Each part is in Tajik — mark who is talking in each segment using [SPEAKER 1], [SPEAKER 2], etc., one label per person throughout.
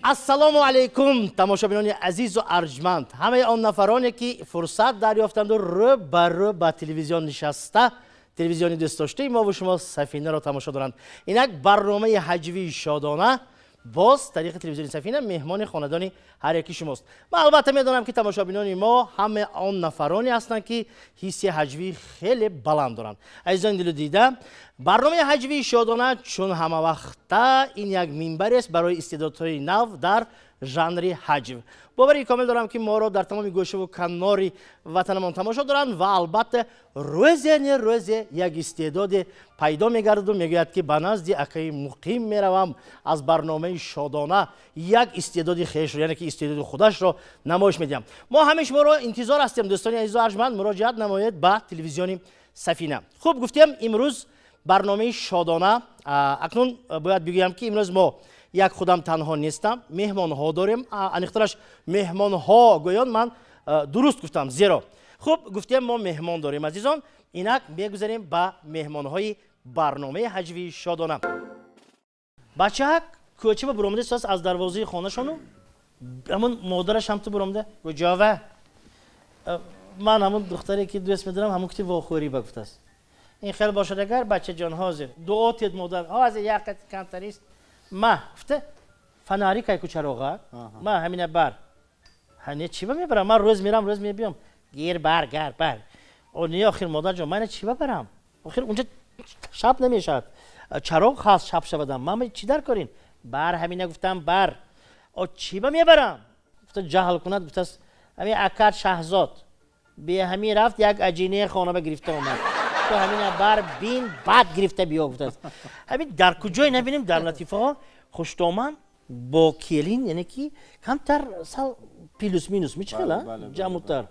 [SPEAKER 1] Ассалому алайкум, тамошобинони азизу арҷманд, ҳамаи он нафароне, ки фурсат дарёфтанду рӯ ба рӯ ба телевизион нишаста, телевизиони дӯстдоштаи мову шумо Сафинаро тамошо доранд. Инак барномаи ҳаҷвии Шодона боз тариқи телевизиони Сафина меҳмони хонадони ҳар яки шумост. Ман албатта медонам, ки тамошобинони мо ҳама он нафароне ҳастанд, ки ҳисси ҳаҷвӣ хеле баланд доранд. Азизони дилу дида, барномаи ҳаҷвии Шодона чун ҳамавақта ин як минбарест барои истеъдодҳои нав дар жанри ҳаҷв. Бовари комил дорам, ки моро дар тамоми гӯшаву канори ватанамон тамошо доранд ва албатта рӯзе не рӯзе як истеъдоде пайдо мегардаду мегӯяд, ки ба назди акаи Муқим меравам, аз барномаи Шодона як истеъдоди хешро, яъне ки истеъдоди худашро намоиш медиҳам. Мо ҳамаи шуморо интизор ҳастем, дӯстони азизу арҷманд, муроҷиат намоед ба телевизиони Сафина. Хуб, гуфтем, имрӯз барномаи Шодона. Акнун бояд бигӯям, ки имрӯз мо як худам танҳо нестам, меҳмонҳо дорем. Аниқтараш, меҳмонҳо гӯён ман дуруст гуфтам, зеро хуб гуфтем, мо меҳмон дорем. Азизон, инак мегузарем ба меҳмонҳои барномаи ҳаҷвии Шодона. Бачаак кӯча ба буромада истодааст аз дарвозаи хонашону ҳамун модараш ҳам ту буромада: «Куҷова?» «Ман ҳамун духтаре, ки дӯст медорам, ҳамун кути вохӯрӣ ба», гуфтааст. «Ин хел бошад агар, бачаҷон, ҳозир дуо тед, модар, ҳозир як камтарист ма», гуфта, фонарик айку, чароға ма, ҳамина бар. «Не, чӣ ба мебарам? Ман рӯз мерам, рӯз мебиём». «Гир, бар, гар бар». «О, не, охир, модарҷон, ман чӣ ба барам? Охир унҷа шаб намешавад, чароғ ҳаст, шаб шавадам ман чӣ дар корин?» «Бар, ҳамина гуфтам, бар». «О, чӣ ба мебарам?» гуфта, ҷаҳл кунад, гуфтааст: «Ҳамин акат Шаҳзод бе ҳамин рафт, як аҷинаи хона ба гирифта омад, ту ҳамина бар, бин, баъд гирифта биё», гуфтааст. Ҳамин дар куҷое набинем, дар латифаҳо хуштоман бо келин, яъне ки камтар сал плюс минус мичхела ҷамъутар.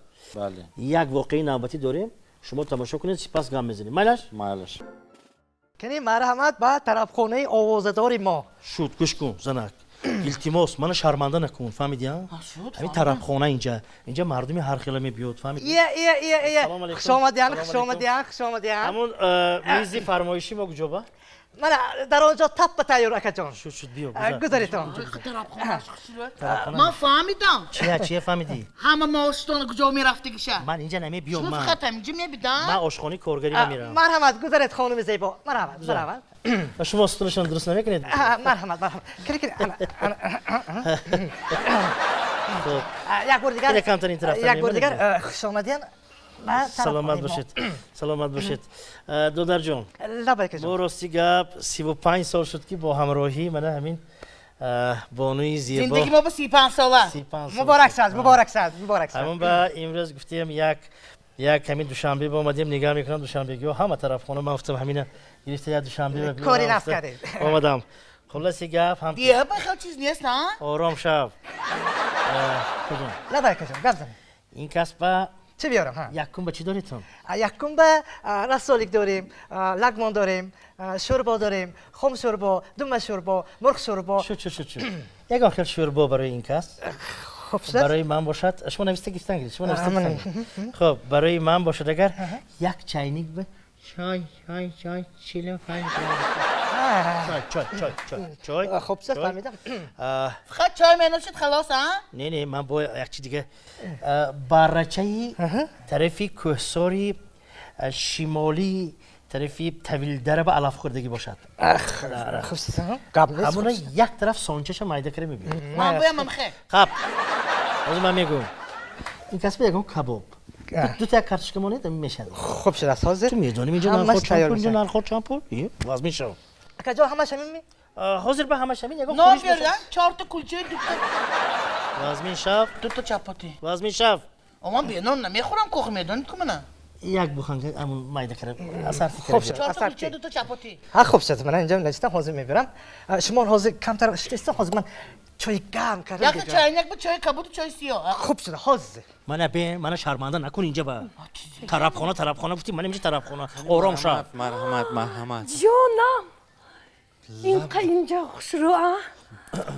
[SPEAKER 1] Як воқеаи навбатӣ дорем, шумо тамошо кунед, сипас гам мезанем. Майлаш?
[SPEAKER 2] Майлаш.
[SPEAKER 3] Кани, марҳамат ба тарабхонаи овозадори мо.
[SPEAKER 1] Шуд, гӯш кун, занак, илтимос, мана шарманда накун, фаҳмидӣ? Ҳамин тарабхона, инҷа мардуми ҳархела мебиёд, фаҳмидӣ?
[SPEAKER 3] Ия, ия, ия, ия. Хушомадиян, хушомадиян, хушомадиян.
[SPEAKER 1] Ҳамун мизи фармоишӣ мо куҷо ба?
[SPEAKER 3] Мана дар он ҷо таппа тайёр, акаҷон.
[SPEAKER 1] Шуд, шуд, биё.
[SPEAKER 3] Гузаритон.
[SPEAKER 4] Ман фаҳмидам.
[SPEAKER 1] Чия, чия фаҳмидӣ?
[SPEAKER 4] Ҳама маоштона куҷо мерафтагиша.
[SPEAKER 1] Ман инҷа намебиём.
[SPEAKER 4] Шумо фақат ҳаминҷа мебидан.
[SPEAKER 1] Ман ошхонаи коргарӣ намерам.
[SPEAKER 3] Марҳамат, гузаред, хонуми зебо, марҳамат, марҳамат.
[SPEAKER 1] Ва шумо стулашон дуруст намекунед?
[SPEAKER 3] Марҳамат, марҳамат. Кини, кини. Як бор дигар.
[SPEAKER 1] Камтар ин тараф.
[SPEAKER 3] Як бор дигар хушомадиян.
[SPEAKER 1] Саломат бошед, саломат бошед, додарҷон.
[SPEAKER 3] Лабайк.
[SPEAKER 1] Бо рости гап, 35 сол шуд, ки бо ҳамроҳӣ мана ҳамин бонуи зебо.
[SPEAKER 4] Зиндагӣ мо ба 35 сола.
[SPEAKER 3] Муборак шад, муборак шад, муборак шад.
[SPEAKER 1] Ҳамон ба имрӯз гуфтем, як ҳамин Душанбе ба омадем, нигаҳ мекунам, душанбегиҳо ҳама тарафхона. Ман гуфтам, ҳамина гирифта як Душанбе
[SPEAKER 3] кори нафт кардед.
[SPEAKER 1] Омадам. Хулоси гап ҳам
[SPEAKER 4] Диҳа хел чиз нест, а?
[SPEAKER 1] Ором шав.
[SPEAKER 3] Лабайк, гап занед.
[SPEAKER 1] Ин кас ба
[SPEAKER 3] Чӣ биёрам?
[SPEAKER 1] Якум ба чӣ доритон?
[SPEAKER 3] Якум ба рассолик дорем, лагмон дорем, шӯрбо дорем, хом шӯрбо, дума шӯрбо, мурғ шӯрбо.
[SPEAKER 1] Шуд, шуд, шуд, шуд, ягон хел шӯрбо барои ин кас.
[SPEAKER 3] Хуб.
[SPEAKER 1] Барои ман бошад, шумо нависта гирифтан гиред, шумо нависта. Хуб, барои ман бошад агар, як чайник ба чой, чой, чой, 45, чой, чой, чой, чой, чой.
[SPEAKER 3] Хуб, сар фаҳмидам.
[SPEAKER 4] Фақат чой меношед, халос, а?
[SPEAKER 1] Не, не, ман бо як чи дига, баррачаи тарафи кӯҳсори шимолии тарафи Тавилдара ба алаф хӯрдагӣ бошад. Ҳамуна як тараф сончаша майда кара мебиёд.
[SPEAKER 4] Ман боям амхе.
[SPEAKER 1] Хаб, ҳозир ман мегӯям, ин касба ягон кабоб, дута, як картошка монед, мешавад.
[SPEAKER 3] Хуб шудааст, ҳозир.
[SPEAKER 1] Ту медонӣ, инҷо нархҳо чанд пул, инҷо нархҳо чанд пул, вазмин шав.
[SPEAKER 3] Акаҷон, ҳамаш ҳамин ми?
[SPEAKER 1] Ҳозир ба ҳамаш ҳамин, ягон
[SPEAKER 4] нон биёред, чорта кулча, дута
[SPEAKER 1] Вазмин шав.
[SPEAKER 4] Дута чапоти.
[SPEAKER 1] Вазмин шав.
[SPEAKER 4] Ман бенон намехӯрам, кохи, медонед ку мана.
[SPEAKER 1] Як буханка ҳамун майда кара асарти.
[SPEAKER 3] Хуб шуд.
[SPEAKER 4] Чорта кулча, дута чапоти.
[SPEAKER 3] Ҳа, хуб шуд, мана инҷо навиштам, ҳозир мебарам. Шумо ҳозир камтар шитестам, ҳозир ман чои гарм кардам.
[SPEAKER 4] Якта чайник ба чои кабуду чои сиёҳ.
[SPEAKER 3] Хуб шуда, ҳозир.
[SPEAKER 1] Мана бе, мана шарманда накун. Инҷа ба тарабхона, тарабхона гуфти, ман инҷа тарабхона, ором шав.
[SPEAKER 2] Марҳамат, марҳамат.
[SPEAKER 5] Ҷонам, инқа инҷа хушрӯ, а?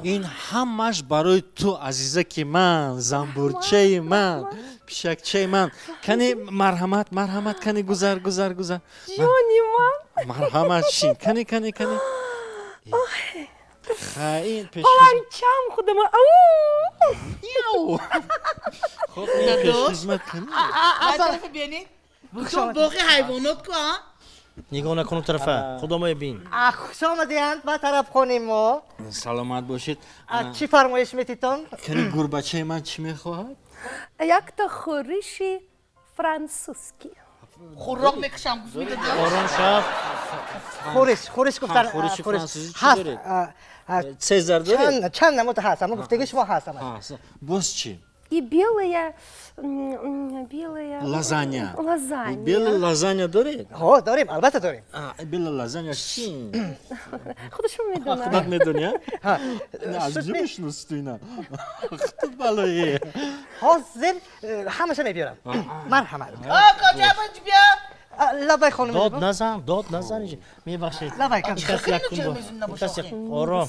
[SPEAKER 2] Ин ҳамаш барои ту, азизаки ман, замбурчаи ман, пишакчаи ман. Кани, марҳамат, марҳамат, кани, гузар, гузар, гузар.
[SPEAKER 5] Ҷони ман.
[SPEAKER 2] Марҳамат, шин, кани, кани, кани. Ин пеш
[SPEAKER 5] Паланчам худама. Ау!
[SPEAKER 2] Хуб, ин пешхизмат кани.
[SPEAKER 4] Тарафа бинед. Бутун боғи ҳайвонот ку, а?
[SPEAKER 1] Нигоҳ накун тарафа, худо бин.
[SPEAKER 3] Хуш омадед ба тарафхонаи мо.
[SPEAKER 2] Саломат бошед.
[SPEAKER 3] Чӣ фармоиш метитон?
[SPEAKER 2] Кани, гурбачаи ман чӣ мехоҳад?
[SPEAKER 5] Якта хӯриши франсузский.
[SPEAKER 4] Хӯрок мекушам, гуфт медодам.
[SPEAKER 1] Ором шав.
[SPEAKER 3] Хӯриш, хӯриш гуфтан.
[SPEAKER 2] Хӯриши
[SPEAKER 3] хӯриш.
[SPEAKER 2] франсузӣ чӣ
[SPEAKER 3] ҳаст,
[SPEAKER 2] доред? Цезар доред?
[SPEAKER 3] Чанд намуд ҳаст, аммо гуфтагии шумо ҳаст ҳамаш.
[SPEAKER 2] Боз чӣ?
[SPEAKER 5] И белая, белая.
[SPEAKER 2] Лазанья.
[SPEAKER 5] Лазанья.
[SPEAKER 2] Белая лазанья доред?
[SPEAKER 3] Ҳо, дорем, албатта дорем.
[SPEAKER 2] Белая лазанья чӣ?
[SPEAKER 5] Худашон медонад.
[SPEAKER 2] Худат медонӣ, а? Аз ҷо мешиноси ту ина? Ту балое.
[SPEAKER 3] Ҳозир ҳамаша мебиёрам. Марҳамат.
[SPEAKER 4] Коча биё.
[SPEAKER 3] Лабай, хонум.
[SPEAKER 1] Дод назан, дод назан. Мебахшед.
[SPEAKER 3] Лабай.
[SPEAKER 1] Кас ором,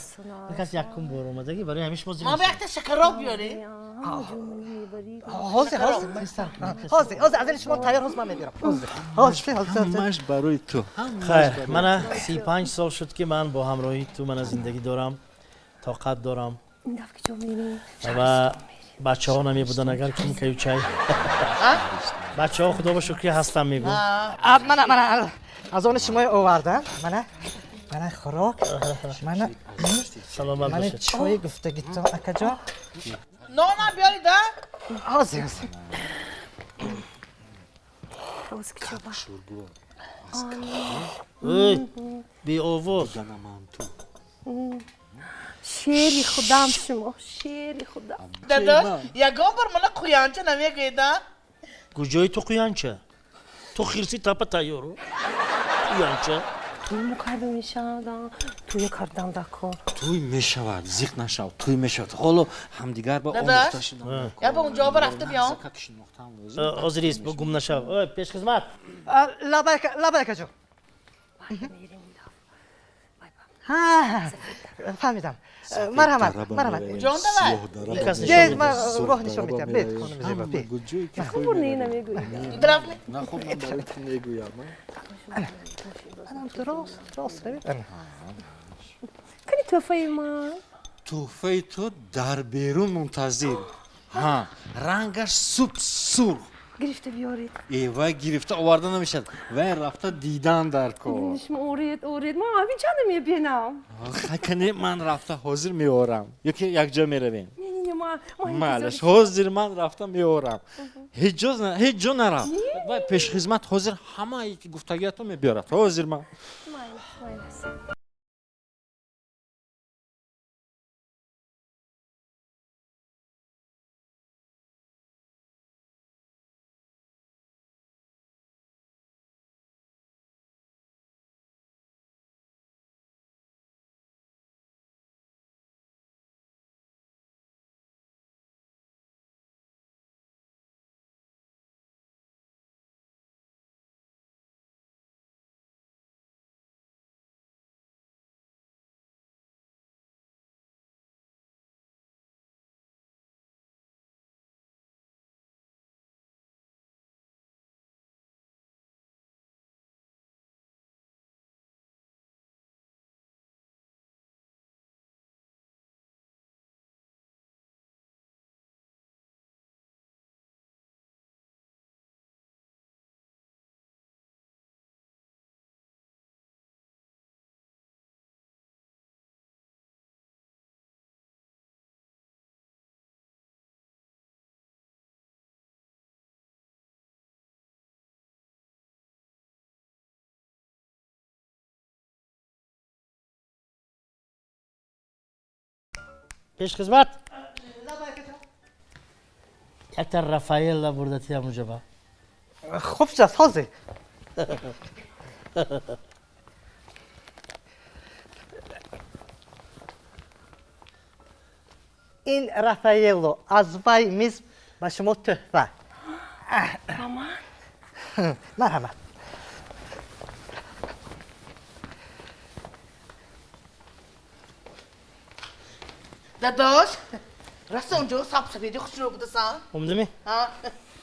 [SPEAKER 1] кас якум бор омадагӣ, барои ҳамин шумо.
[SPEAKER 4] Ма якта шакароб биёрӣ.
[SPEAKER 3] Ҳозир, ҳозир, ҳозир, ҳозир, аз ин шумо тайёр, ҳозир ман мебиёрам, ҳозир, ҳозир, ҳозир.
[SPEAKER 2] Ҳамаш барои ту.
[SPEAKER 1] Хайр, мана 35 сол шуд, ки ман бо ҳамроҳии ту мана зиндагӣ дорам, тоқат дорам ва бачаҳо намебуданд, агар ким каю чай. Бачаҳо, худо ба шукри, ҳастам, мегӯм.
[SPEAKER 3] Мана, мана, аз они шумо овардам, мана, мана хӯрок, мана.
[SPEAKER 1] Саломат
[SPEAKER 3] мана
[SPEAKER 1] бошед.
[SPEAKER 3] Чой гуфтагитон, акаҷон.
[SPEAKER 4] Нонам биёрӣ да.
[SPEAKER 3] Ҳозир, ҳозир.
[SPEAKER 5] Ҳозир кичоба.
[SPEAKER 1] Эй, беовоз.
[SPEAKER 5] Шери худам шумо, шери худам.
[SPEAKER 4] Дадош, ягон бор мана қуянча намегӯед, а?
[SPEAKER 1] Куҷои ту қуянча? Ту хирси тапа тайёру қуянча.
[SPEAKER 5] Туй мукарда мешавад, туя кардам дар кор.
[SPEAKER 2] Туй мешавад, зиқ нашав, туй мешавад. Ҳоло ҳамдигар ба
[SPEAKER 4] Дадаш?
[SPEAKER 2] омӯхта шудан.
[SPEAKER 4] Я ба унҷо ба рафта биём.
[SPEAKER 2] Шинохтан лозим.
[SPEAKER 1] Ҳозир ист, гум нашав. Ой, пешхизмат.
[SPEAKER 3] Лабай, лабай, акаҷон. Ҳа, фаҳмидам, марҳамат, марҳамат.
[SPEAKER 4] Ҷон, давай.
[SPEAKER 1] Ин кас
[SPEAKER 3] Бед,
[SPEAKER 1] нишон
[SPEAKER 3] ман
[SPEAKER 1] медиҳад.
[SPEAKER 3] роҳ нишон медиҳам. Бед, хонум зебо, бед.
[SPEAKER 5] Хубур не, намегӯӣ.
[SPEAKER 4] Рафт.
[SPEAKER 2] На, хуб, ман барои ту мегӯям.
[SPEAKER 3] Манам рост, рост равед.
[SPEAKER 5] Кани тӯҳфаи ман?
[SPEAKER 2] Тӯҳфаи ту дар берун мунтазир. Ҳа, рангаш суп сурх.
[SPEAKER 5] Гирифта биёред.
[SPEAKER 2] Э, вай гирифта оварда намешавад, вай рафта дидан дар кор.
[SPEAKER 5] Шумо оред, оред, ман ҳамин чанда мебинам.
[SPEAKER 2] Кане, ман рафта ҳозир меорам ёки якҷо меравем?
[SPEAKER 5] Не, не, не, ман
[SPEAKER 2] Малаш, ҳозир ман рафта меорам, ҳеҷ ҷо нарав. Вай пешхизмат ҳозир ҳамаи гуфтагиятро мебиёрад, ҳозир ман.
[SPEAKER 5] Майлаш, майлаш.
[SPEAKER 1] Пешхизмат, якта Рафаэлла бурда тиям унҷоба.
[SPEAKER 3] Хуб шуд, ҳозир. Ин Рафаэлло аз вай миз ба шумо тӯҳфа.
[SPEAKER 5] Ба ман?
[SPEAKER 3] Марҳамат.
[SPEAKER 4] Дадош, раста унҷо сабсафеди хушрӯ будасан.
[SPEAKER 1] Омдими?
[SPEAKER 4] Ҳа,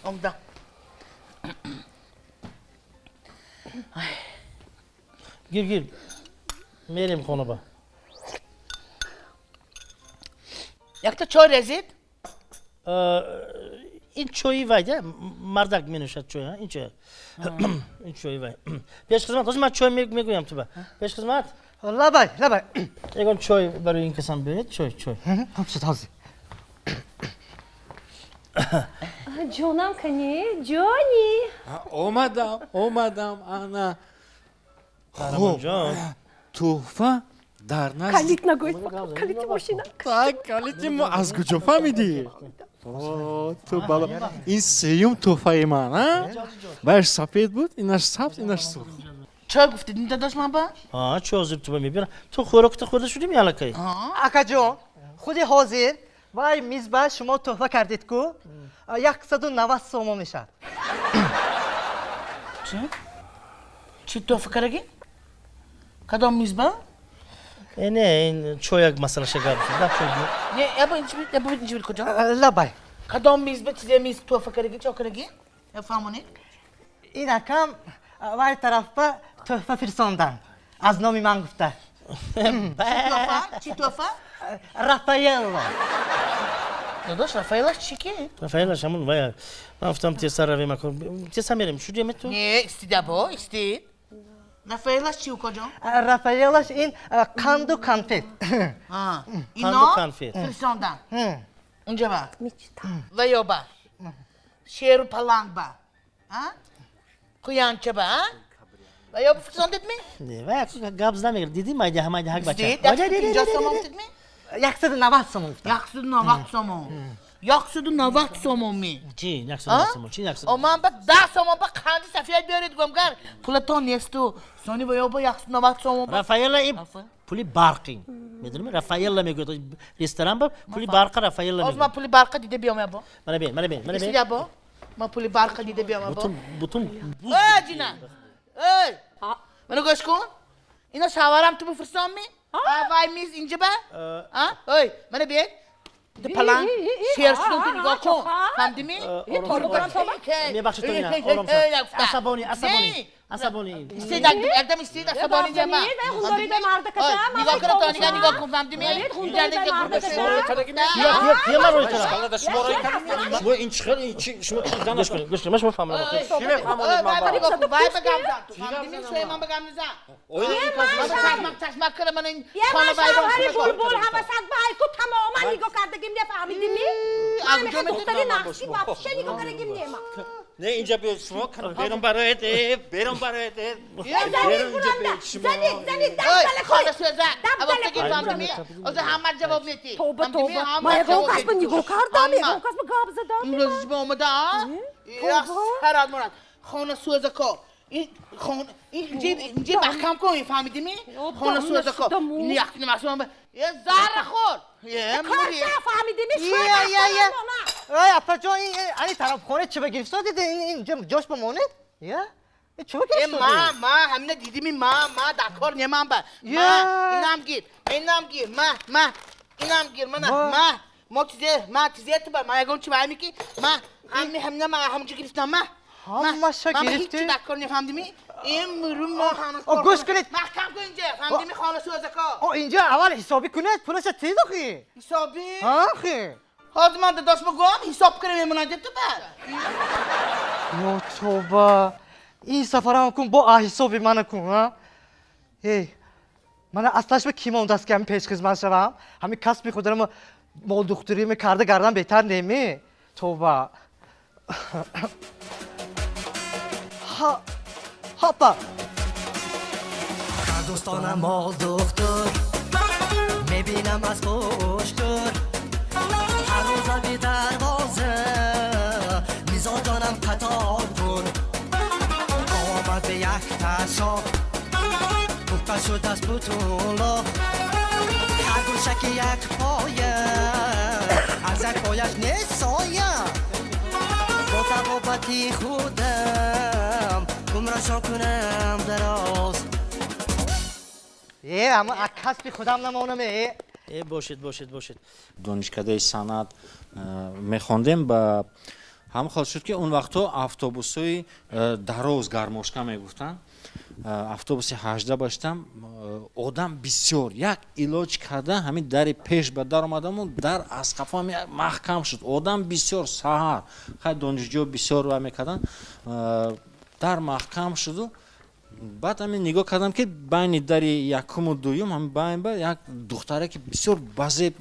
[SPEAKER 4] омдам.
[SPEAKER 1] Гир, гир, мерем хонаба.
[SPEAKER 4] Якта чой резид?
[SPEAKER 1] Ин чои вай да, мардак менӯшад чой, ин чой. Ин чои вай. Пешхизмат, ҳозир ман чой мегӯям ту ба. Пешхизмат?
[SPEAKER 3] Лабай, лабай.
[SPEAKER 1] Ягон чой барои ин касам биёред, чой, чой.
[SPEAKER 3] Хуб шуд ҳозир.
[SPEAKER 5] Ҷонам кани, ҷони.
[SPEAKER 2] Омадам, омадам, ана.
[SPEAKER 1] Қаҳрамонҷон.
[SPEAKER 2] Тӯҳфа дар назди
[SPEAKER 5] Калит нагӯед фақат, калити мошина.
[SPEAKER 2] Так, калити мо аз куҷо фаҳмидӣ? Ту бало. Ин сеюм тӯҳфаи ман, а? Баяш сафед буд, инаш сабз, инаш сурх.
[SPEAKER 4] Чой гуфтед, ин дадош ман ба?
[SPEAKER 1] Ҳа, чой ҳозир ту ба мебирам. Ту хӯроката хӯрда шудӣ аллакай?
[SPEAKER 3] Акаҷон, худи ҳозир вай миз ба шумо тӯҳфа кардед ку, 190 сомон мешавад.
[SPEAKER 4] Чӣ? Чӣ тӯҳфа кардаги? Кадом миз ба?
[SPEAKER 1] Э, не, ин чой як масъалаша гап. Да, чой.
[SPEAKER 4] Не, ябо инчи бит, ябо инчи бит куҷо?
[SPEAKER 3] Лабай.
[SPEAKER 4] Кадом миз ба чизе миз тӯҳфа кардаги, чо кардаги? Я фаҳмонед?
[SPEAKER 3] Ин акам вай тараф ба тӯҳфа фирсондан. Аз номи ман гуфта.
[SPEAKER 4] Тӯҳфа? Чӣ тӯҳфа?
[SPEAKER 3] Рафаэлло.
[SPEAKER 4] Додош, Рафаэлаш чӣ ки?
[SPEAKER 1] Рафаэлаш ҳамун вай. Ман гуфтам тезтар равем ако. Тезтар мерем. Шудем ту?
[SPEAKER 4] Не, истида бо, истид. Рафаэлаш чӣ укоҷон?
[SPEAKER 3] Рафаэлаш ин қанду конфет.
[SPEAKER 4] Ино фирсондан. Унҷа ба. Ва ё ба. Шеру паланг ба. Қуянча ба. Ва ё фирсондед ми?
[SPEAKER 1] Не, вай гап зада мегирад. Дидӣ майда майда ҳак бача.
[SPEAKER 4] Истид, 150 сомон гуфтед ми?
[SPEAKER 3] 190 сомон гуфтам.
[SPEAKER 4] 190 сомон. 190 сомон ми?
[SPEAKER 1] Чӣ 190 сомон? Чӣ 190?
[SPEAKER 4] О, ман ба 10 сомон ба қанди сафед биёред гумгар. Пулатон несту. Сони ва ё ба 190 сомон.
[SPEAKER 1] Рафаэлла ин пули барқи. Медонӣ? Рафаэлла мегӯяд. Ресторан ба пули барқа Рафаэлла мегӯяд.
[SPEAKER 4] Оз ман пули барқа дида биём ябо.
[SPEAKER 1] Мана бин, мана бин, мана бин.
[SPEAKER 4] Ябо. Ман пули барқа дида биём ябо.
[SPEAKER 1] Бутун, бутун.
[SPEAKER 4] Эй, ҷина. Эй. Мана гӯш кун. Ино шаварам ту бифирсон ми? Вай миз инҷа ба? Ой, мана бин. Паланг шер шуд ту нигоҳ кун. Фаҳмидӣ ми?
[SPEAKER 1] Мебахшед то ина, ором шав. Асабонӣ, асабонӣ. Асабонӣ.
[SPEAKER 4] Истед, якдам истед, асабонӣ ҷама. Нигоҳ кун то нигоҳ, нигоҳ кун, фаҳмидӣ ми?
[SPEAKER 1] Кия ман рӯй кардам?
[SPEAKER 2] Шумо рӯй кардем? Шумо ин чӣ хел, ин чӣ, шумо чӣ зан
[SPEAKER 1] Гӯш кунед, гӯш кунед, ман шумо фаҳмам.
[SPEAKER 2] Чӣ мефаҳмонед ман ба?
[SPEAKER 4] Нигоҳ кун, вай ба гап зан ту. Фаҳмидӣ ми? Шумо ман ба гап назан. Чашмак кара ман ин
[SPEAKER 5] хона вайрон кунад. Булбул ҳавасат ба ҳайку тамоман нигоҳ кардагим не, фаҳмидӣ ми? Ман мехоҳам духтари нақши вообще нигоҳ кардагим не ма.
[SPEAKER 2] Не, инҷа биёед шумо, берун бароед, берун бароед.
[SPEAKER 5] Занид буранда, занид, занид,
[SPEAKER 4] Оза ҳама ҷавоб метӣ.
[SPEAKER 5] Тоба, тоба. Ман ягон кас ба нигоҳ кардам, ягон кас ба гап задам.
[SPEAKER 4] Имрӯз ба омада, а? Сарат мурад. Хона сӯзако. Ин хона, инҷа маҳкам кун, фаҳмидӣ ми? Хона сӯзако. Ин як масъул ба. Е зарра хӯр. Е,
[SPEAKER 5] мури. Фаҳмидӣ ми?
[SPEAKER 3] Я, я, я. Ай, апаҷон, ин ани тарафхона чӣ ба гирифто диди? Ин ҷош ба монед? Я? Чӣ ба гирифто?
[SPEAKER 4] Ма, ма, ҳамина дидӣ ми, ма, ма, дар кор немам ба. Ма, инам гир, инам гир, ма, ма, инам гир, мана, ма. Мо чизе, ма чизе ту ба, ма ягон чӣ вай мики? Ма, ҳами ҳамина ма ҳамҷо гирифтам, ма.
[SPEAKER 3] Ҳамаша гирифтӣ?
[SPEAKER 4] Ҳеҷ дар кор нефаҳмидӣ ми? Имрӯ мо хона.
[SPEAKER 3] О, гӯш кунед.
[SPEAKER 4] Маҳкам кун инҷа, фаҳмидӣ ми хона сӯзако.
[SPEAKER 3] О, инҷа аввал ҳисобӣ кунед, пулаша тез охи.
[SPEAKER 4] Ҳисобӣ?
[SPEAKER 3] Ҳа, охи.
[SPEAKER 4] Ҳозир ман дадош бигӯям, ҳисоб кунем мемонад ту ба.
[SPEAKER 3] Ё тоба. Ин сафарам кун бо ҳисоби мана кун, ҳа? Эй, мана аслаш ба ки мондааст ки ҳамин пешхизмат шавам? Ҳамин касби худро молдухтурӣ карда гардан беҳтар неми? Тоба. Хопа.
[SPEAKER 6] Дӯстонам молдухтур мебинам аз пуштур, ҳар рӯза би дарвоза мизоҷонам қатор пур. Омад ба як ташо пухта шуд аз бутуло, харгӯшаки як поя аз як пояш несоя. Бо табобати худам умрашон кунам дароз.
[SPEAKER 3] Е, ама аз касби худам намонам, е.
[SPEAKER 1] Е, бошед, бошед, бошед.
[SPEAKER 2] Донишкадаи санъат мехондем, ба Ҳамон хел шуд, ки он вақтҳо автобусҳои дароз, гармошка мегуфтанд, автобуси 18 баштам, одам бисёр, як илоҷ карда ҳамин дари пеш ба дар омадаму дар аз қафоам маҳкам шуд. Одам бисёр, саҳар, хай, донишҷӯ бисёр ва мекарданд, дар маҳкам шуду баъд ҳамин нигоҳ кардам, ки байни дари якуму дуюм, ҳамин байн ба як духтаре, ки бисёр базеб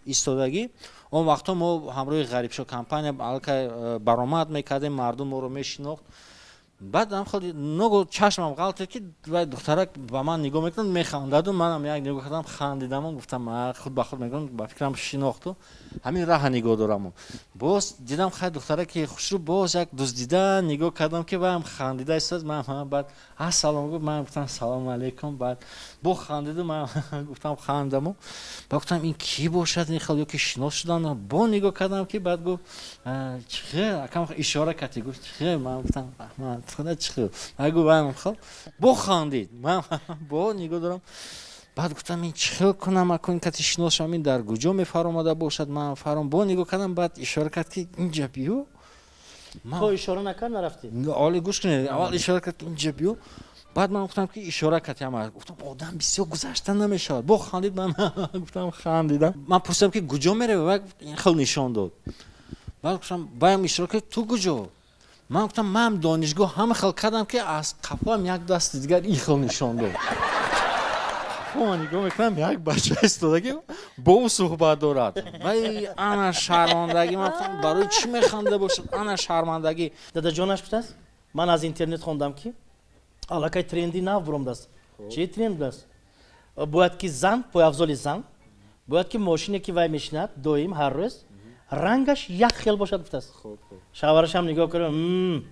[SPEAKER 2] истодагӣ. Он вақтҳо мо ҳамроҳи Ғарибшо компания аллакай баромад мекардем, мардум моро мешинохт. Баъд ам худ ногоҳ чашмам ғалтид, ки вай духтарак ба ман нигоҳ мекунад, механдаду манам як нигоҳ кардам, хандидаму гуфтам, худ ба худ мегӯям, ба фикрам шинохту ҳамин раҳа нигоҳ дораму. Боз дидам, хай, духтараки хушрӯ, боз як дуздида нигоҳ кардам, ки вайам хандида истод. Ман баъд ассалом гуфт, ман гуфтам салому алейкум. Баъд бо хандиду ман гуфтам, хандаму баъд гуфтам, ин кӣ бошад, ин хел ё ки шинос шудан. Бо нигоҳ кардам, ки баъд гуфт, чӣ хел, акам ишора кард, гуфт, чӣ хел? Ман гуфтам, раҳмат, худа, чӣ хел? Ман гуфт, вайам хел бо хандид, ман бо нигоҳ дорам. Баъд гуфтам, ин чӣ хел кунам, акун кати шинос шавам, ин дар куҷо мефаромада бошад? Ман фаром бо нигоҳ кардам, баъд ишора кард, ки инҷа биё.
[SPEAKER 1] То ишора накард, нарафтӣ?
[SPEAKER 2] Оли, гӯш кунед, аввал ишора кард, ки инҷа биё. Баъд ман гуфтам, ки ишора кард, яма гуфтам, одам бисёр, гузашта намешавад. Бо хандид, ман гуфтам, хандидам. Ман пурсидам, ки куҷо меравӣ? Вай ин хел нишон дод. Баъд гуфтам, ваям ишора кард, ту куҷо? Ман гуфтам, ман донишгоҳ. Ҳама хел кардам, ки аз қафоам як дасти дигар ин хел нишон дод. Ман нигоҳ мекунам, як бача истодаги, бо ӯ суҳбат дорад. Вай, ана шармандагӣ! Ман гуфтам, барои чӣ механда бошад? Ана шармандагӣ!
[SPEAKER 1] Дадаҷонаш гуфтааст, ман аз интернет хондам, ки аллакай тренди нав буромдааст. Чи тренд будааст? Бояд ки зан, пойафзоли зан бояд ки мошине, ки вай мешинад, доим ҳар рӯз рангаш як хел бошад, гуфтааст. Шаварашам нигоҳ кардам,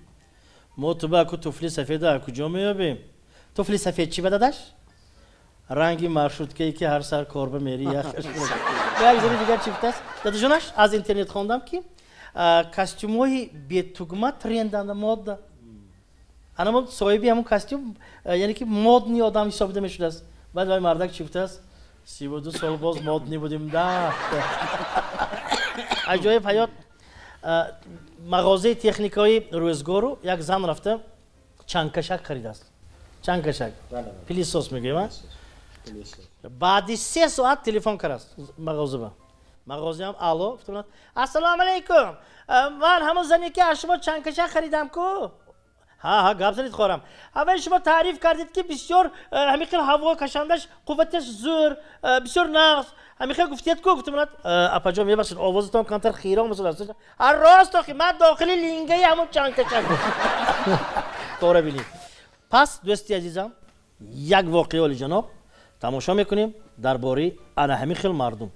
[SPEAKER 1] мо туба аку туфли сафеда куҷо меёбем? Туфли сафед чӣ ба, дадаш? Ранги маршруткае, ки ҳар сар корба мери, як зани дигар чӣ гуфтааст? Дадаҷонаш, аз интернет хондам, ки костюмҳои бетугма тренданда, мода. Анамо соҳиби ҳамон костюм, яъне ки модный одам ҳисобида мешудааст. Баъд вай мардак чӣ гуфтааст? 32 сол боз модный будем да. Аҷоиб ҳаёт. Мағозаи техникаи рӯзгору як зан рафта чангкашак харидааст. Чангкашак, пылесос мегӯем. Баъди 3 соат телефон кардааст мағозаба. Мағозаам алло, ассалому алайкум, ман ҳамон зане, ки аз шумо чангкашак харидам ку. Ҳа, ҳа, гап занед, хорам. Аввал шумо таъриф кардед, ки бисёр ҳамин хел ҳаво кашандаш қувваташ зӯр, бисёр нағз, ҳамин хел гуфтед ку. Гуфтам, апаҷон, мебахшед, овозатон камтар хирон масад. Рост, охи ман дохили лингаи ҳамон чангкашак тора бинед. Пас, дӯсти азизам, як воқеа, олиҷаноб, тамошо мекунем дар бораи ана ҳамин хел мардум.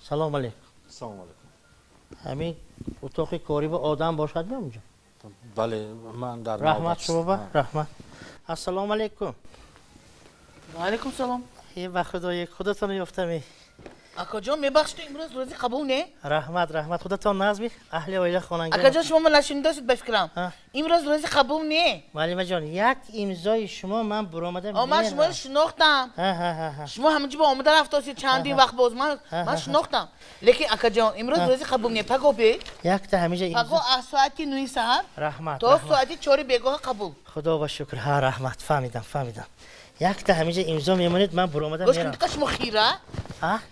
[SPEAKER 1] Салом алейкум.
[SPEAKER 2] Салом алейкум.
[SPEAKER 1] Ҳамин утоқи корӣ ба одам бошад меонҷо?
[SPEAKER 2] Бале, ман дар
[SPEAKER 1] Раҳмат шумо ба, раҳмат. Ассалому алейкум.
[SPEAKER 4] Ваалайкум салом.
[SPEAKER 1] Е, ба худои, худатон ёфтаме.
[SPEAKER 4] Акаҷон, мебахшед, имрӯз рӯзи қабул не?
[SPEAKER 1] Раҳмат, раҳмат. Худатон назми, аҳли оила, хонанга?
[SPEAKER 4] Акаҷон, шумо ма нашунидасид ба фикрам. Имрӯз рӯзи қабул не.
[SPEAKER 1] Муаллимаҷон, як имзои шумо, ман буромада.
[SPEAKER 4] Ман шуморо шинохтам. Шумо ҳаминҷо ба омада рафтосид чандин вақт боз, ман шинохтам, лекин, акаҷон, имрӯз рӯзи қабул не, паго бе.
[SPEAKER 1] Якта ҳаминҷа.
[SPEAKER 4] Паго аз соати 9-и саҳар
[SPEAKER 1] Раҳмат.
[SPEAKER 4] то соати 4-и бегоҳа қабул.
[SPEAKER 1] Худо ба шукр. Ҳа, раҳмат, фаҳмидам, фаҳмидам. Якта ҳаминҷа имзо мемонед, ман буромада.
[SPEAKER 4] Гӯш кунед, шумо хира.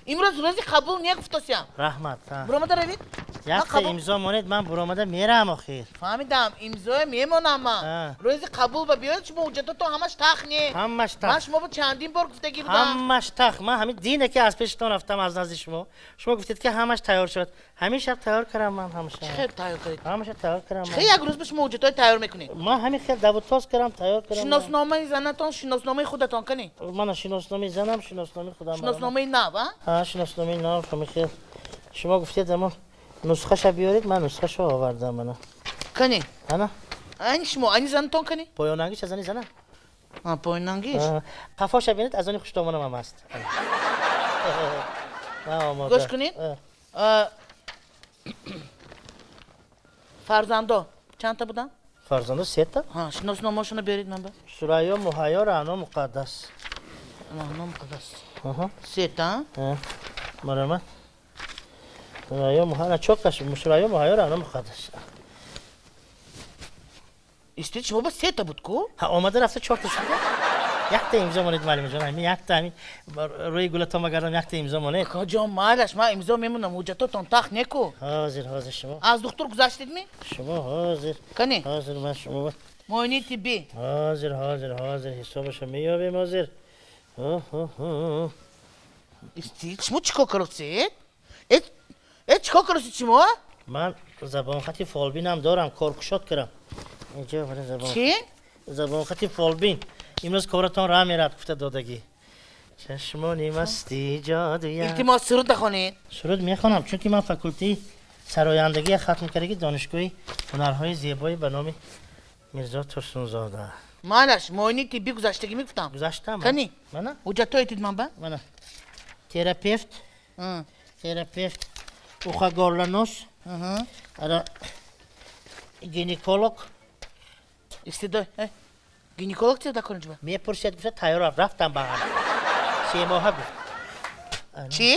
[SPEAKER 4] Имрӯз рӯзи қабул не, гуфтосиям.
[SPEAKER 1] Раҳмат.
[SPEAKER 4] Буромада равед.
[SPEAKER 1] Якта имзо монед, ман буромада мерам охир.
[SPEAKER 4] Фаҳмидам, имзоя мемонам ман. Рӯзи қабул ба биёед, шумо ҳуҷҷатотон ҳамаш тах не?
[SPEAKER 1] Ҳамаш тах.
[SPEAKER 4] Ман шумо бо чандин бор гуфтагӣ будам.
[SPEAKER 1] Ҳамаш тах. Ман ҳамин дине, ки аз пештон рафтам, аз назди шумо, шумо гуфтед, ки ҳамаш тайёр шуд. Ҳамин шаб тайёр кардам ман ҳамаша.
[SPEAKER 4] Чӣ хел тайёр кардед?
[SPEAKER 1] Ҳамаша тайёр кардам.
[SPEAKER 4] Чӣ хел як рӯз ба шумо ҳуҷҷатҳои тайёр мекунед?
[SPEAKER 1] Ман ҳамин хел давутоз кардам, тайёр кардам.
[SPEAKER 4] Шиносномаи занатон, шиносномаи худатон кани?
[SPEAKER 1] Мана шиносномаи занам, шиносномаи худам.
[SPEAKER 4] Шиносномаи нав, а?
[SPEAKER 1] Ҳа, шиносномаи нав. Ҳамин хел шумо гуфтед, аммо нусхаша биёред, ман нусхаша овардам, мана.
[SPEAKER 4] Кани?
[SPEAKER 1] Ана.
[SPEAKER 4] Ани шумо, ани занатон кани?
[SPEAKER 1] Поёнангиш аз ани занам.
[SPEAKER 4] Поёнангиш.
[SPEAKER 1] Қафоша бинед, аз они хуштомонам ҳам аст.
[SPEAKER 4] Гӯш кунед, фарзандо чандта буданд?
[SPEAKER 1] Фарзандо сета.
[SPEAKER 4] Шиносномаошонро биёред ман ба.
[SPEAKER 1] Сурайё, Муҳайё, Раъно Муқаддас.
[SPEAKER 4] Раъно Муқаддас, сета.
[SPEAKER 1] Марҳамат. Сурайё Муҳайё чокаш Сурайё Муҳайё Рано Муқаддас.
[SPEAKER 4] Истед, шумо ба сета буд ку?
[SPEAKER 1] Ҳа, омада рафта чорта шуд. Якта имзо монед, муаллимаҷон, ҳамин якта, ҳамин рӯи гулатон багардам, якта имзо монед.
[SPEAKER 4] Акаҷон, майлаш, ман имзо мемонам, ҳуҷҷатотон тахт неку.
[SPEAKER 1] Ҳозир, ҳозир шумо.
[SPEAKER 4] Аз духтур гузаштедми?
[SPEAKER 1] Шумо ҳозир.
[SPEAKER 4] Кани?
[SPEAKER 1] Ҳозир ман шумо.
[SPEAKER 4] Муоинаи тиббӣ.
[SPEAKER 1] Ҳозир, ҳозир, ҳозир ҳисобашо меёбем ҳозир.
[SPEAKER 4] Истед, шумо чӣ кор каросед? Э, э, чӣ кор каросед шумо?
[SPEAKER 1] Ман забонхати фолбинам дорам, коркушод кардам. Инҷо мана забон.
[SPEAKER 4] Чӣ?
[SPEAKER 1] Забонхати фолбин. Имрӯз коратон раҳ мерад, гуфта додагӣ. Чашмони масти ҷодуя.
[SPEAKER 4] Илтимос, суруд нахонед.
[SPEAKER 1] Суруд мехонам, чунки ман факултаи сарояндагия хатм кардагӣ Донишгоҳи ҳунарҳои зебои ба номи Мирзо Турсунзода.
[SPEAKER 4] Майлаш, муоинаи тиббӣ гузаштагӣ мегуфтам.
[SPEAKER 1] Гузаштам.
[SPEAKER 4] Кани?
[SPEAKER 1] Мана?
[SPEAKER 4] Ҳуҷҷатҳое тид ман ба?
[SPEAKER 1] Мана. Терапевт. Терапевт. Ухо, горло, нос. Ара гинеколог.
[SPEAKER 4] Истедой, э? Гинеколог чӣ дар кор ҷуба?
[SPEAKER 1] Мепурсед гуфта тайёр рафтам ба ҳам. 3 моҳа гуфт.
[SPEAKER 4] Чӣ?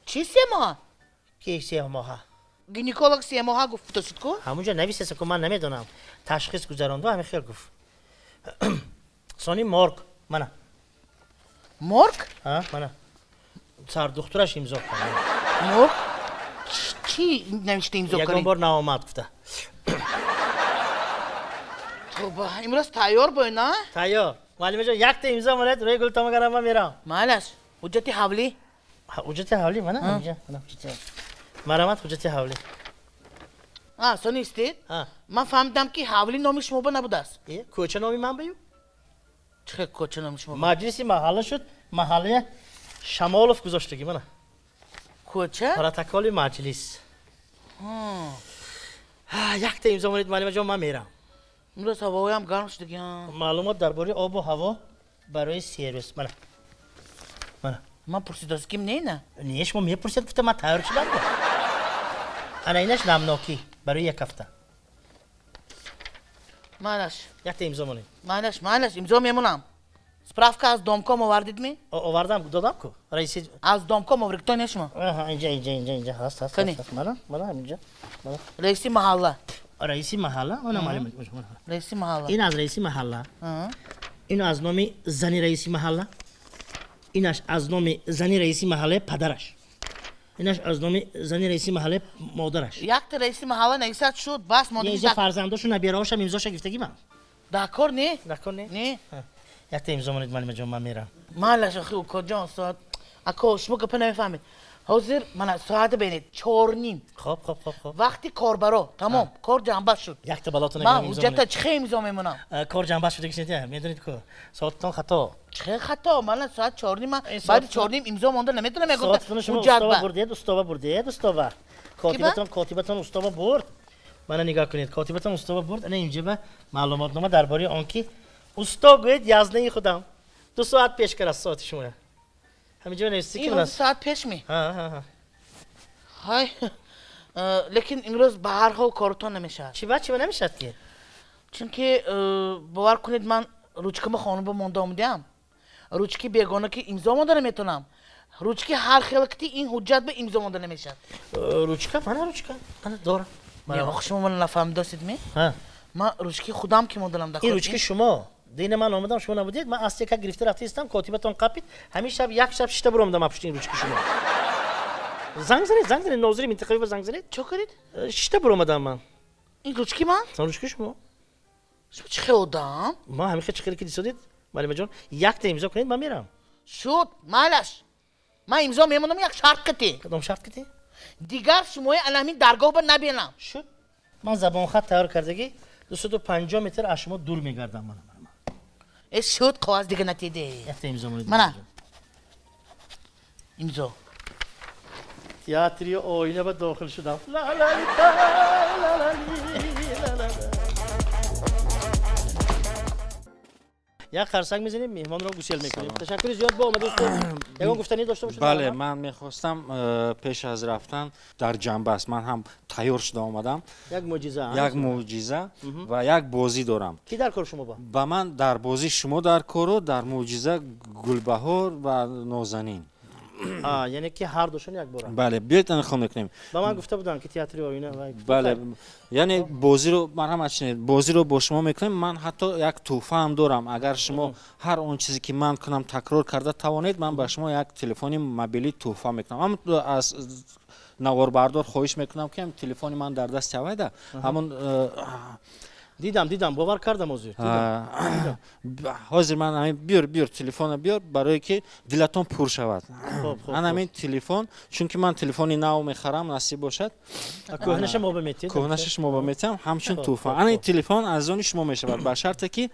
[SPEAKER 4] Чӣ 3 моҳа?
[SPEAKER 1] Ки 3 моҳа?
[SPEAKER 4] Гинеколог 3 моҳа гуфт футосид ку?
[SPEAKER 1] Ҳамунҷо нависеса ку, ман намедонам. Ташхис гузаронду ҳамин хел гуфт. Сони морг мана.
[SPEAKER 4] Морг?
[SPEAKER 1] Ҳа, мана. Сардухтураш имзо кард.
[SPEAKER 4] Морг? Чӣ навишта имзо
[SPEAKER 1] Ягон
[SPEAKER 4] кардед?
[SPEAKER 1] бор наомад гуфта.
[SPEAKER 4] Тоба, имрӯз тайёр бой, на?
[SPEAKER 1] Тайёр. Муаллимаҷон, якта имзо монед, рӯи гултома гарам, ман мерам.
[SPEAKER 4] Майлаш, ҳуҷҷати ҳавлӣ?
[SPEAKER 1] Ҳуҷҷати ҳавлӣ мана ҳаминҷа, мана ҳуҷҷати ҳавлӣ. Марамат, ҳуҷҷати ҳавлӣ.
[SPEAKER 4] А, сони истед?
[SPEAKER 1] Ҳа.
[SPEAKER 4] Ман фаҳмидам, ки ҳавлӣ номи шумо ба набудааст.
[SPEAKER 1] Э, кӯча номи ман баю?
[SPEAKER 4] Чӣ хел кӯча номи шумо?
[SPEAKER 1] Маҷлиси маҳалла шуд, маҳаллая Шамолов гузоштагӣ мана.
[SPEAKER 4] Кӯча?
[SPEAKER 1] Протоколи маҷлис. Якта имзо монед, муаллимаҷон, ман мерам.
[SPEAKER 4] Имрӯз ҳавоям гарм шуд дига.
[SPEAKER 1] Маълумот дар бораи обу ҳаво барои 3 рӯз. Мана. Мана.
[SPEAKER 4] Ман пурсидост ким не на?
[SPEAKER 1] Не, шумо мепурсед гуфта ман тайёр шудам. Ана инаш намнокӣ барои як ҳафта.
[SPEAKER 4] Майлаш.
[SPEAKER 1] Якта имзо монед.
[SPEAKER 4] Майлаш, майлаш, имзо мемонам. Справка аз домком овардид ми?
[SPEAKER 1] Овардам, додам ку. Раиси
[SPEAKER 4] Аз домком овард, то не шумо?
[SPEAKER 1] Аҳа, инҷа, инҷа, инҷа, инҷа ҳаст, ҳаст,
[SPEAKER 4] Кани?
[SPEAKER 1] ҳаст. Мана, мана ҳаминҷа. Мана.
[SPEAKER 4] Раиси маҳалла.
[SPEAKER 1] Раиси маҳалла, мана муаллим.
[SPEAKER 4] Раиси маҳалла.
[SPEAKER 1] Ин аз раиси маҳалла. Ин аз номи зани раиси маҳалла. Инаш аз номи зани раиси маҳаллаи падараш. Инаш аз номи зани раиси маҳаллаи модараш.
[SPEAKER 4] Якта раиси маҳалла нависад шуд, бас модаги.
[SPEAKER 1] Инҷа фарзандошу набираҳошам имзоша гирифтагӣ ман.
[SPEAKER 4] Дар кор не?
[SPEAKER 1] Дар кор не?
[SPEAKER 4] Не.
[SPEAKER 1] Якта имзо монед, муаллимаҷон, ман мерам.
[SPEAKER 4] Майлаш, охи укоҷон, соат ако шумо гапа намефаҳмед. Ҳозир мана соата бинед, 4:30.
[SPEAKER 1] Хоб, хоб, хоб, хоб.
[SPEAKER 4] Вақти корбаро тамом, кор ҷанбаз шуд.
[SPEAKER 1] Якта балотона
[SPEAKER 4] Ман ҳуҷҷата чӣ хел имзо мемонам?
[SPEAKER 1] Кор ҷанбаз шуда кишнед, медонед ку, соататон хато.
[SPEAKER 4] Чӣ хел хато? Мана соат 4:30, ман баъди 4:30 имзо монда наметавонам ягон
[SPEAKER 1] Соататонро шумо
[SPEAKER 4] ҳуҷҷат
[SPEAKER 1] устова
[SPEAKER 4] ба.
[SPEAKER 1] бурдед, устова бурдед, устова. Котибатон, котибатон устова бурд. Мана нигоҳ кунед, котибатон устова бурд. Ана инҷа ба маълумотнома дар бораи он ки усто гӯед язнаи худам. 2 соат пеш кард соати шумо. Ҳаминҷо нависти ки
[SPEAKER 4] Ин
[SPEAKER 1] мана.
[SPEAKER 4] соат пеш ми?
[SPEAKER 1] Ҳа, ҳа, ҳа.
[SPEAKER 4] Ҳай, лекин имрӯз ба ҳар ҳол коротон намешавад.
[SPEAKER 1] Чӣ ба, чӣ ба намешавад ки?
[SPEAKER 4] Чунки бовар кунед, ман ручкама хонуба монда омадаам. Ручки бегона ки имзо монда наметавонам. Ручки ҳар хел ки ин ҳуҷҷат ба имзо монда намешавад.
[SPEAKER 1] Ручка, мана ручка. Мана дорам.
[SPEAKER 4] Не, ох, шумо мана нафаҳмидосед ми?
[SPEAKER 1] Ҳа.
[SPEAKER 4] Ман ручки худам ки монданам дар
[SPEAKER 1] Ин ручки шумо. Дина ман омадам, шумо набудед, ман аз тека гирифта рафта истам, котибатон қапид. Ҳамин шаб як шаб шита буромадам аз пушти ин ручки шумо. Занг занед, занг занед, нозири минтақавӣ ба занг занед.
[SPEAKER 4] Чо кардед?
[SPEAKER 1] Шита буромадам ман.
[SPEAKER 4] Ин ручки ман?
[SPEAKER 1] Сан ручки шумо.
[SPEAKER 4] Шумо чӣ хел одам?
[SPEAKER 1] Ман ҳамин хел чӣ хеле ки дисодед, муаллимаҷон, якта имзо кунед, ман мерам.
[SPEAKER 4] Шуд, майлаш. Ман имзо мемонам як шарт кати.
[SPEAKER 1] Кадом шарт кати?
[SPEAKER 4] Дигар шумои ана ҳамин даргоҳ ба набинам.
[SPEAKER 1] Шуд. Ман забонхат тайёр кардагӣ, 250 метр аз шумо дур мегардам ман.
[SPEAKER 4] Э, шуд, коғаз дига натиде.
[SPEAKER 1] Якта имзо монед.
[SPEAKER 4] Мана. Имзо.
[SPEAKER 1] Театри оина ба дохил шудам. Ла ла ли та, ла ла ли, ла ла ла. Як қарсак мезанем, меҳмонро гусел мекунем. Ташаккури зиёд бо омада устод. Ягон гуфтанӣ дошта бошед?
[SPEAKER 2] Бале, ман мехостам пеш аз рафтан дар ҷанбаст ман ҳам тайёр шуда омадам.
[SPEAKER 1] Як мӯъҷиза.
[SPEAKER 2] Як мӯъҷиза ва як бозӣ дорам.
[SPEAKER 1] Кӣ дар кор шумо ба?
[SPEAKER 2] Ба ман дар бозӣ шумо дар кору, дар мӯъҷиза Гулбаҳор ва Нозанин.
[SPEAKER 1] Яъне ки ҳар душон якбора.
[SPEAKER 2] Бале, биёед анхон мекунем.
[SPEAKER 1] Ба ман гуфта буданд ки театри оина.
[SPEAKER 2] Бале, яъне бозиро марҳамат чинед, бозиро бо шумо мекунем. Ман ҳатто як тӯҳфаам дорам. Агар шумо ҳар он чизе ки ман кунам такрор карда тавонед, ман ба шумо як телефони мобилӣ тӯҳфа мекунам. Ҳам аз наворбардор хоҳиш мекунам, ки телефони ман дар дасти авайда ҳамон.
[SPEAKER 1] Дидам, бовар кардам ҳозир.
[SPEAKER 2] Ҳозир ман ҳамин биёр телефона биёр, барое ки дилатон пур шавад. Ан ҳамин телефон, чунки ман телефони нав мехарам, насиб бошад.
[SPEAKER 1] Кӯҳнаша мо ба метиҳед?
[SPEAKER 2] Кӯҳнаша шумо ба метиҳам ҳамчун тӯҳфа. Ана ин телефон аз они шумо мешавад, ба шарте ки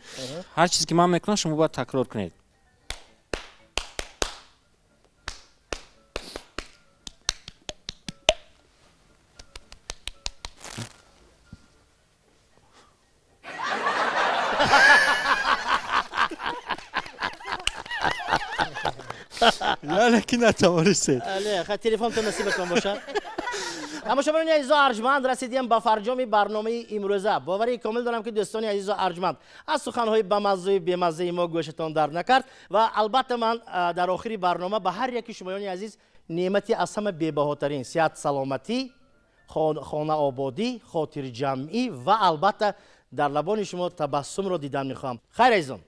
[SPEAKER 2] ҳар чизе ки ман мекунам, шумо бояд такрор кунед. Яъне ки натавонистед.
[SPEAKER 1] Телефонтон насибатон бошад. Тамошобинони азизу арҷманд, расидем ба фарҷоми барномаи имрӯза. Боварии комил дорам, ки дӯстони азизу арҷманд аз суханҳои бамаззаю бемаззаи мо гӯшатон дард накард. Ва албатта ман дар охири барнома ба ҳар яки шумоёни азиз неъмати аз ҳама бебаҳотарин сиҳат, саломатӣ, хонаободӣ, хотирҷамъӣ ва албатта дар лабони шумо табассумро дидан мехоҳам. Хайр, азизон.